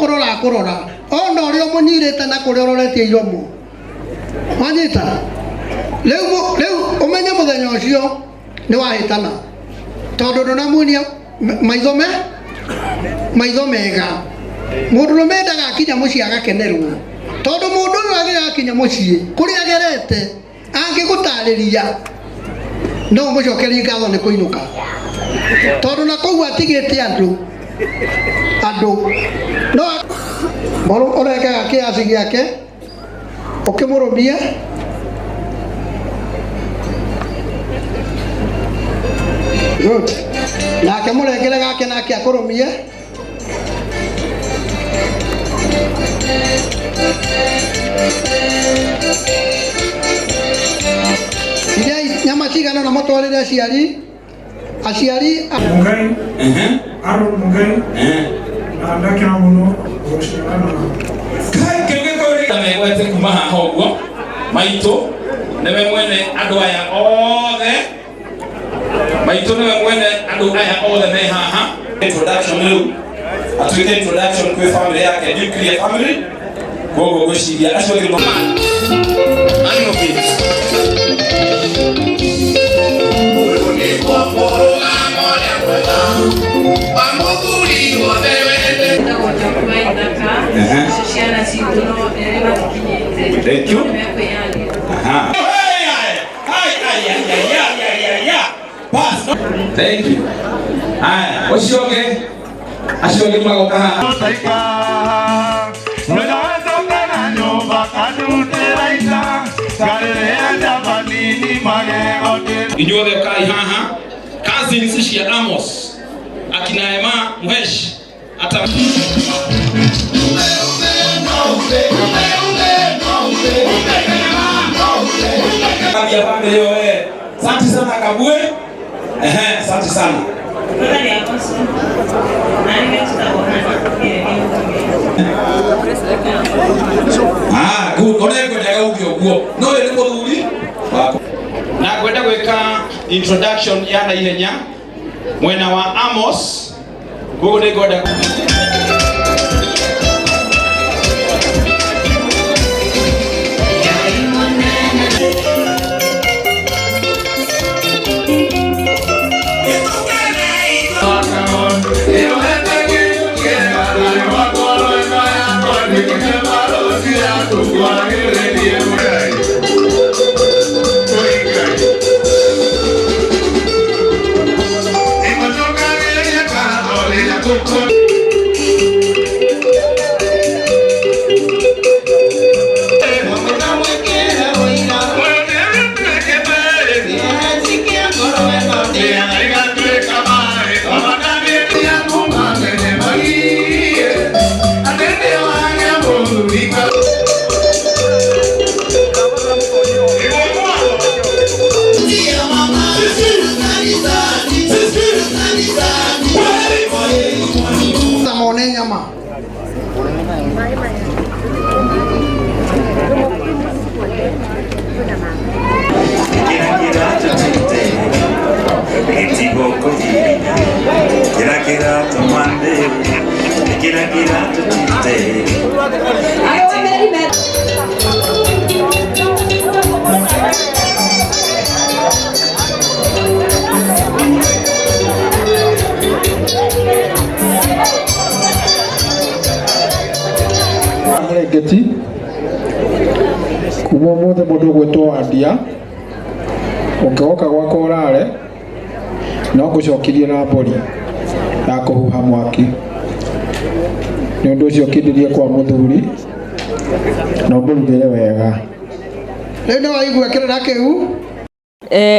kũrora akũrora ona ũrĩa ũmũnyirĩte na kũrĩa ũroretie iromo wanyita rĩu rĩu ũmenye mũthenya ũcio nĩ wahĩtana tondũ ndũnamuonia maitho me maitho mega mũndũrũme endaga akinya mũciĩ agakenerwo tondũ mũndũ ũyũ agĩgakinya mũciĩ kũrĩa agerete angĩgũtarĩria no ũmũcokerie ngatho nĩ kũinũka tondũ na kũu atigĩte andũ andũ no ũrengaga kĩaci gĩake ũkĩmũrũmie good nake mũrengere gake nake akũrũmie Iriai nyama cigana na mũtwarĩre aciari aciari Mungai Aaron Mungai na ndakena mũno gũcera na Kai kĩu gĩkũyũ rĩ megwete kuma haha ũguo maitũ nĩwe mwene andũ aya othe maitũ nĩwe mwene andũ aya othe me haha introduction rĩu atuĩke introduction kwĩ family yake nuclear family koguo ngwĩciria acio angĩ no Animal feeds. Njĩtagwo Njoku wa Ithaka. Icio ciana citũ no erĩ matikinyĩte. Thank you. Nĩmekwĩyanĩra. Aha. Hey, ay, ay, ay, ay, ay, ay, ay, ay. Pass. Thank you. Haya, ũcio ũngĩ acio angĩ magoka haha. Inyuothe ũkai haha cousins cia Amos akina Emma Mhesh ata ya family hiyo eh. Asante sana Kabwe. Ehe, asante sana. Brother nĩ Amosu. Na nĩ tũtagwo Hannah, ĩrĩa nĩ mũtumia. Ah, good. Ona ngwendaga uge ũguo. No ũyũ nĩ mũthuri wakwa. Na ngwenda gwĩka introduction ya naihenya mwena wa Amos. Koguo nĩ ngwenda ta mone nyama Mũrengeti kuma ũmũthĩ mũndũ ũgwĩtwo Wandia ũngĩgoka gwakwa ũrare no ngũcokirie na mbũri ya kũhuha mwaki nĩ ũndũ ũcio kĩndĩrie kwa mũthuri na ũmũrugĩre wega. Rĩu nĩ waigua kĩrĩra kĩu.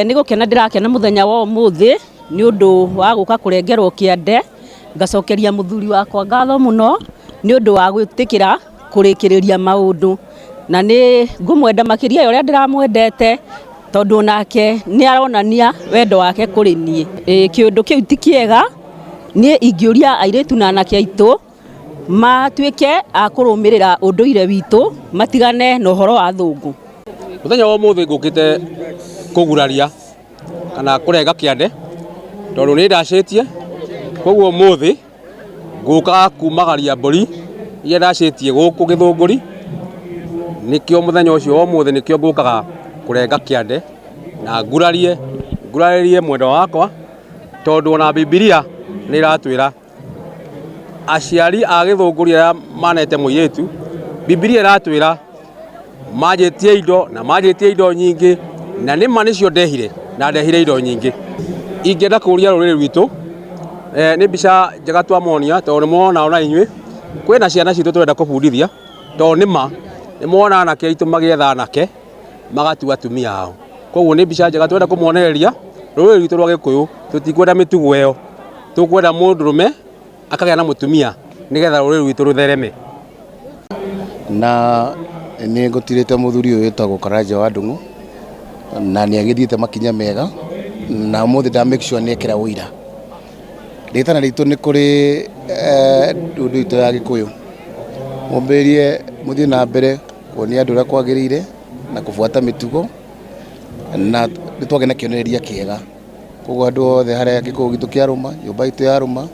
Nĩ gũkena ndĩrakena mũthenya wa ũmũthĩ nĩ ũndũ wa gũka kũrengerwo kĩande ngacokeria mũthuri wakwa ngatho mũno nĩ ũndũ wa gwĩtĩkĩra kũrĩkĩrĩria maũndũ na nĩ ngũmwenda makĩria ya ũrĩa ndĩramwendete tondũ nake nĩ aronania wendo wake kũrĩ niĩ. Kĩũndũ kĩu ti kĩega niĩ ingĩũria airĩtu na anake aitũ matuĩke a kũrũmĩrĩra ũndũire witũ matigane na ũhoro wa thũngũ. Mũthenya wa ũmũthĩ ngũkĩte kũguraria kana kũrenga kĩande tondũ nĩ ndacĩtie koguo ũmũthĩ ngũka kumagaria mbũri Iria ndacĩtie gũkũ Gĩthũngũri, nĩkĩo mũthenya ũcio wa ũmũthĩ nĩkĩo ngũkaga kũrenga kĩande na ngurarĩrie mwendwa wakwa, tondũ ona Bibilia nĩ ĩratwĩra aciari a Gĩthũngũri arĩa manete mũirĩtu, Bibilia ĩratwĩra manjĩtie indo na manjĩtie indo nyingĩ, na nĩma nĩcio ndehire na ndehire indo nyingĩ. Ingĩenda kũria rũrĩrĩ rwitũ, nĩ mbica njega twamonia tondũ nĩ mwona ona inyuĩ kwĩna ciana citũ tũrenda kũbundithia, tondũ nĩma nĩ mwona anake aitũ magĩetha anake magatua atumia ao. Koguo nĩ mbica njega tũrenda kũmonereria rũrĩrĩ rwitũ rwa Gĩkũyũ, tũtikwenda mĩtugo ĩyo, tũkwenda mũndũrũme akagĩa na mũtumia nĩgetha rũrĩrĩ rwitũ rũthereme. Na nĩ ngũtirĩte mũthuri ũyũ wĩtagwo Karanja wa Ndung'u, na nĩ agĩthiĩte makinya mega, na ũmũthĩ nda make sure nĩ ekĩra ũira. Rĩtana ritũ nĩ kũrĩ ndundu itũ ya Gĩkũyũ, mũmbĩrĩrie mũthiĩ na mbere kuonia andũ ũrĩa kwagĩrĩire na kũbuata mĩtugo, na nĩ twagĩa na kĩonereria kĩega. Koguo andũ othe harĩa Gĩkũyũ gitũ kĩarũma, nyũmba itũ yarũma,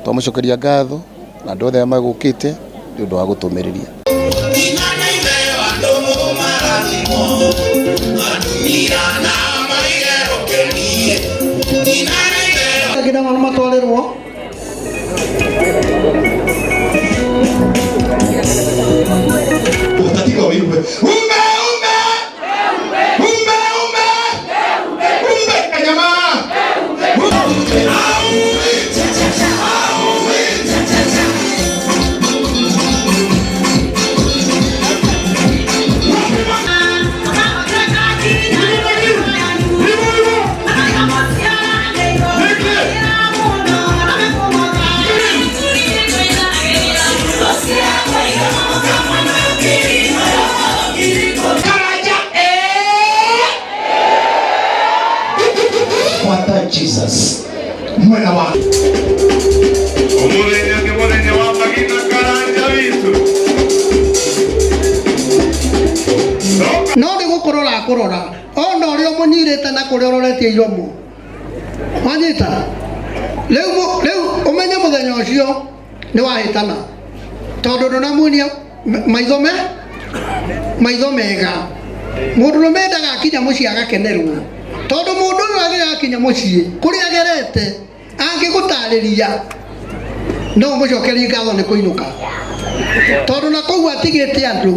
twamũcokeria ngatho na andũ othe arĩa magũkĩte nĩ ũndũ wa gũtũmĩrĩria. Nginya matwarĩrwo Utatiga uigue ume ume ume ume ume kanyamaa. Jesus mwena wa Umuthenya nĩ mũthenya wa magina Karanja witũ. No nĩ gũkũrora akũrora ona ũrĩa ũmũnyirĩte na kũrĩa ũroretie iromo, wanyita rĩu rĩu ũmenye mũthenya ũcio nĩ wahĩtana, tondũ ndũnamuonia maitho me maitho mega. Mũndũrũme endaga akinya mũciĩ agakenerwo, tondũ mũndũ ũyũ agĩrĩ akinya mũciĩ kũrĩa agerete angĩgũtarĩria no ũmũcokerie ngatho nĩ kũinũka, tondũ na kũu atigĩte andũ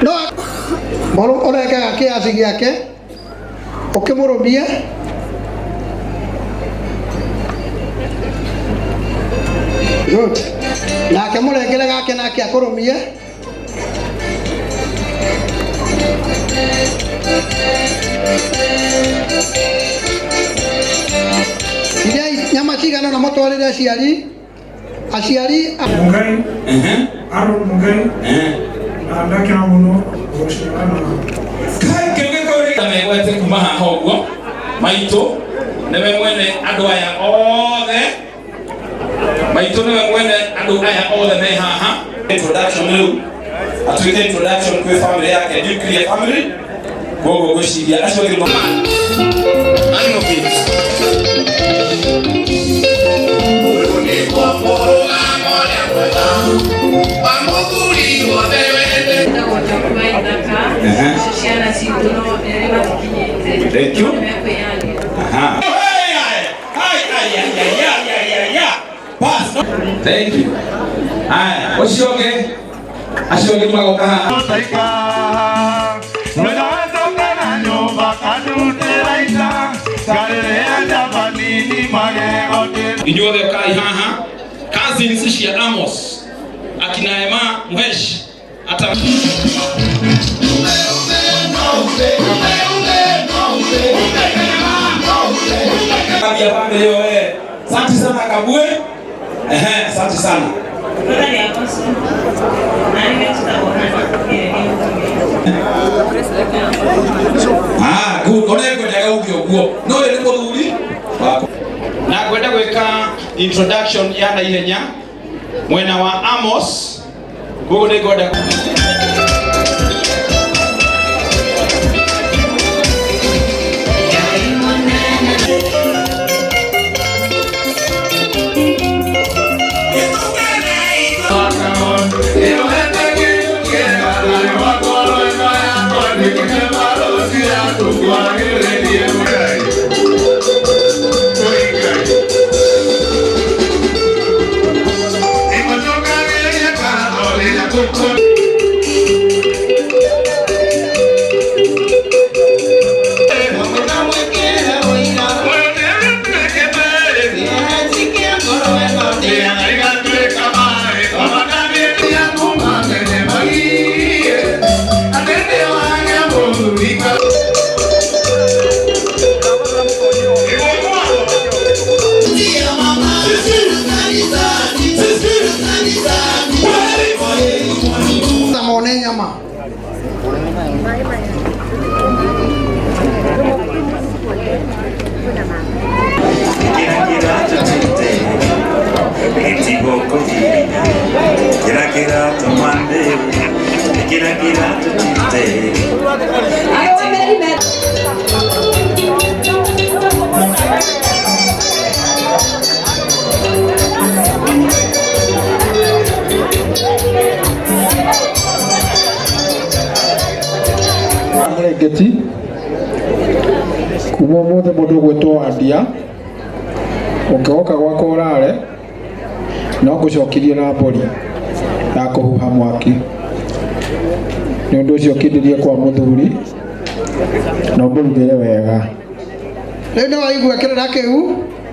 no ũrengaga kĩaci gĩake ũkĩmũrũmie good, nake mũrengere gake nake akũrũmie. Iria nyama cigana na mũtwarĩre aciari Mũgai, Aaron Mũgai, na ndakena mũno gũcera na Megwete kuma haha ũguo maitũ nĩwe mwene andũ aya othe, maitũ nĩwe mwene andũ aya othe me haha. Introduction rĩu atuĩke introduction kwĩ family yake, nuclear family, koguo ngwĩciria acio angĩ Animal feeds. Ndagwo Njoku wa Ithaka. Icio ciana citũ no erĩ matikinyĩte. Thank you. Nĩmekwĩyanĩra. Aha. Thank you. Haya, ũcio ũngĩ, acio angĩ magoka haha. Inyuothe ũkai haha, cousins cia Amos, akina Emma Mhesh, ata ya family yo eh. Asante sana Kabwe. Ehe, asante sana. Ah, good. Ona ngwendaga uge ũguo. No ũyũ nĩ mũthuri wakwa. Na ngwenda gwĩka introduction ya naihenya mwena wa Amos. Koguo nĩ ngwenda Mũrengeti kuma ũmũthĩ mũndũ ũgwĩtwo Wandia ũngĩgoka gwakwa ũrare no ngũcokirie na mbũri ya kũhuha mwaki. Nĩ ũndũ ũcio kĩndĩrie kwa mũthuri na ũmũrugĩre wega. Rĩu nĩ waigua kĩrĩra kĩu.